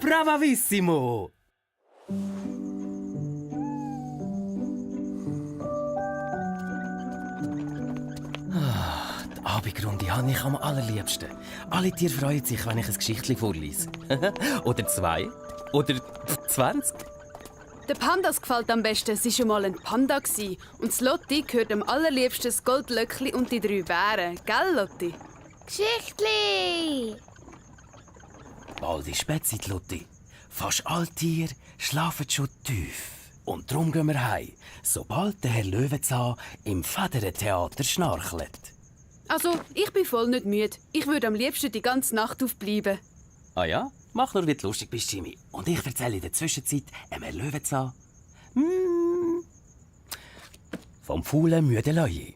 Bravissimo! Die Abendrunde habe ich am allerliebsten. Alle Tiere freuen sich, wenn ich ein Geschichtchen vorlese. Oder 2. Oder 20. Den Pandas gefällt am besten, es war schon mal ein Panda. Und das Lotti gehört am allerliebsten das Goldlöckli und die 3 Bären. Gell, Lotti? Geschichtli! Bald ist Bettzeit, Lotti. Fast alle Tiere schlafen schon tief. Und darum gehen wir heim, sobald der Herr Löwenzahn im Federentheater schnarchelt. Also, ich bin voll nicht müde. Ich würde am liebsten die ganze Nacht aufbleiben. Ah ja? Mach nur, wie du lustig bist, Jimmy. Und ich erzähle in der Zwischenzeit Herr Löwenzahn vom faulen müden Löwe.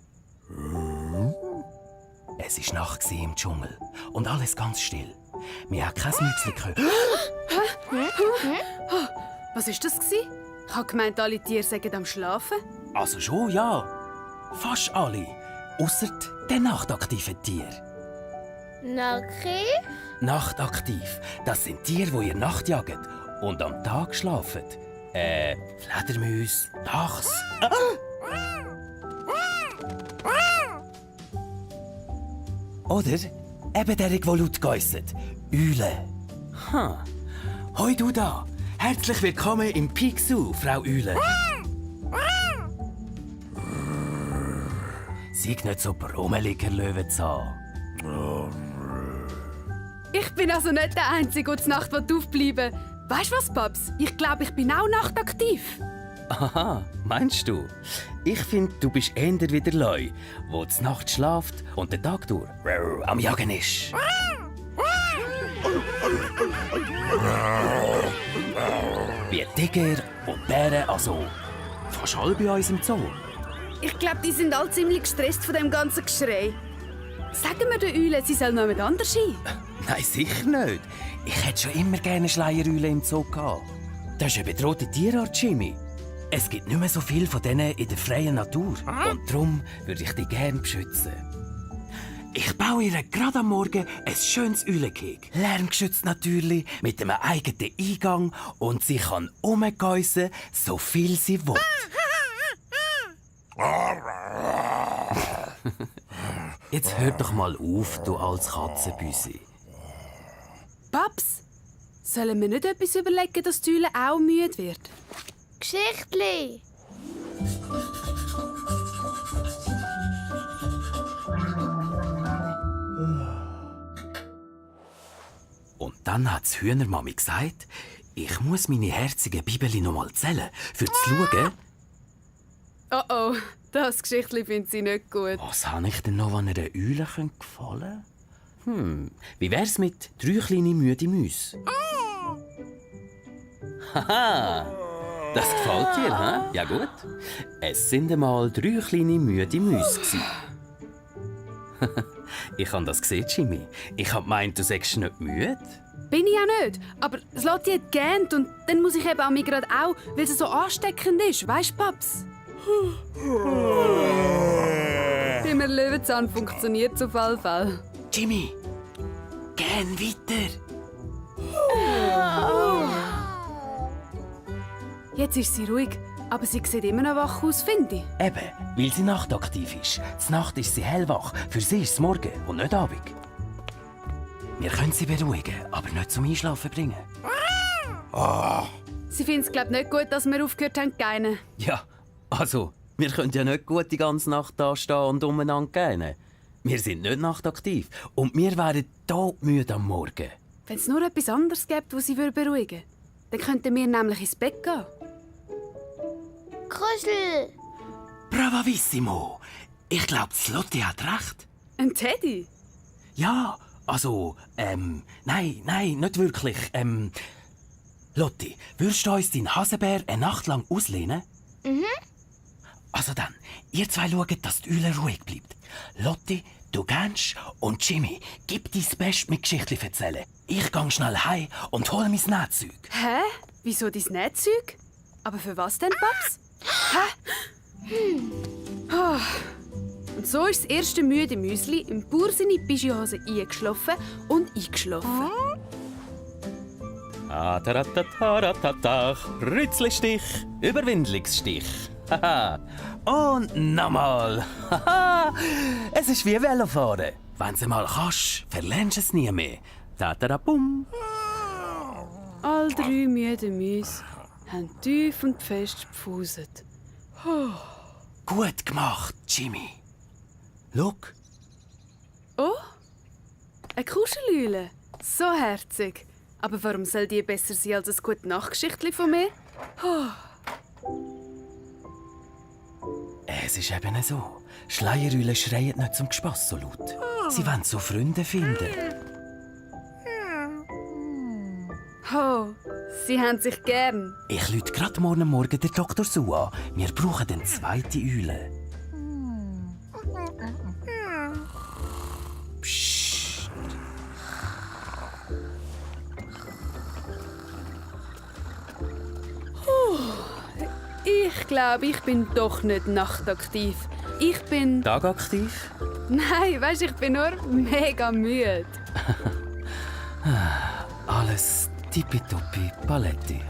Es war Nacht im Dschungel und alles ganz still. Wir haben kein Mützchen gehört. Was war das? Ich habe gemeint, alle Tiere seien am Schlafen. Also schon, ja. Fast alle. Ausser den nachtaktiven Tieren. Okay. Nachtaktiv, das sind Tiere, die in der Nacht jagen und am Tag schlafen. Fledermäuse, Dachs. Oder eben der, der laut gäusset. Eule. Hoi du da. Herzlich willkommen im Peak Zoo, Frau Eule. Seid nicht so brummelig, Herr Löwenzahn. Ich bin also nicht der Einzige, der zur Nacht aufbleiben will. Weißt du was, Paps? Ich glaube, ich bin auch nachtaktiv. Aha, meinst du? Ich finde, du bist eher wie der Leu, der zur Nacht schlaft und den Tag durch am Jagen ist. Wie Tiger und Bären, also fast alle bei uns im Zoo. Ich glaube, die sind alle ziemlich gestresst von dem ganzen Geschrei. Sagen wir der Eule, sie soll noch jemand anders sein. Nein, sicher nicht. Ich hätte schon immer gerne Schleiereulen im Zoo gehabt. Das ist eine bedrohte Tierart, Jimmy. Es gibt nicht mehr so viel von denen in der freien Natur. Und darum würde ich die gerne beschützen. Ich baue ihr gerade am Morgen ein schönes Eulengehege. Lärmgeschützt natürlich, mit einem eigenen Eingang. Und sie kann rumgeissen, so viel sie will. Jetzt hör doch mal auf, du altes Katzenbüsi. Paps, sollen wir nicht etwas überlegen, dass die Eule auch müde wird? Geschichtli! Und dann hat die Hühnermami gesagt, ich muss meine herzigen Bibeli noch mal zählen, für zu schauen. Oh oh, das Geschichtli findet sie nicht gut. Was habe ich denn noch, wenn einer Eule gefallen könnte? Wie wär's mit 3 kleine müde Mäuse? Haha, das gefällt dir, hä? Ja gut. Es sind einmal 3 kleine müde Mäuse gsi. Ich habe das gesehen, Jimmy. Ich habe gemeint, du sagst nicht müde. Bin ich auch nicht, aber das Lotti hat gähnt und dann muss ich eben an mich gerade auch, weil es so ansteckend ist. Weisst du, Paps? Bei mir Löwenzahn funktioniert es auf alle Fälle. Jimmy, gern weiter. Jetzt ist sie ruhig, aber sie sieht immer noch wach aus, finde ich. Eben, weil sie nachtaktiv ist. Zur Nacht ist sie hellwach. Für sie ist es Morgen und nicht Abend. Wir können sie beruhigen, aber nicht zum Einschlafen bringen. Sie findet es, glaube ich, nicht gut, dass wir aufgehört haben zu gähnen. Ja, also, wir können ja nicht gut die ganze Nacht da stehen und umeinander gähnen. Wir sind nicht nachtaktiv und wir wären todmüde am Morgen. Wenn es nur etwas anderes gibt, das sie beruhigen würde, dann könnten wir nämlich ins Bett gehen. Kuschel! Bravissimo! Ich glaube, Lotti hat recht. Ein Teddy? Ja, also, nein, nicht wirklich. Lotti, würdest du uns deinen Hasenbär eine Nacht lang auslehnen? Also dann, ihr zwei schaut, dass die Eule ruhig bleibt. Lotti, du gehst und Jimmy, gib dein Bestes mit Geschichten erzählen. Ich gang schnell heim und hol mein Nähzeug. Hä? Wieso dein Nähzeug? Aber für was denn, Paps? Hä? Und so ist das erste müde Müsli im Bauer seine Pischihose eingeschlafen und eingeschlafen. Taratataratata, Rützlistich, Überwindungsstich. Haha. Und nochmal. Haha. Es ist wie Velofahren. Wenn du mal kannst, verlernst du es nie mehr. Tatarabum. All 3 müde Mäuse haben tief und fest gepfuset. Gut gemacht, Jimmy. Schau, Oh, eine Kuschelhülle. So herzig. Aber warum soll die besser sein als ein gute Nachtgeschichtli von mir? es ist eben so. Schleierhäule schreien nicht zum Gespass so laut. Sie wollen so Freunde finden. Oh, sie haben sich gern. Ich lüte gerade morgen den Dr. Su an. Wir brauchen eine zweite Eule. Psst. Ich glaube, ich bin doch nicht nachtaktiv. Ich bin... Tagaktiv? Nein, weisst, ich bin nur mega müde. Alles tippitoppi Paletti.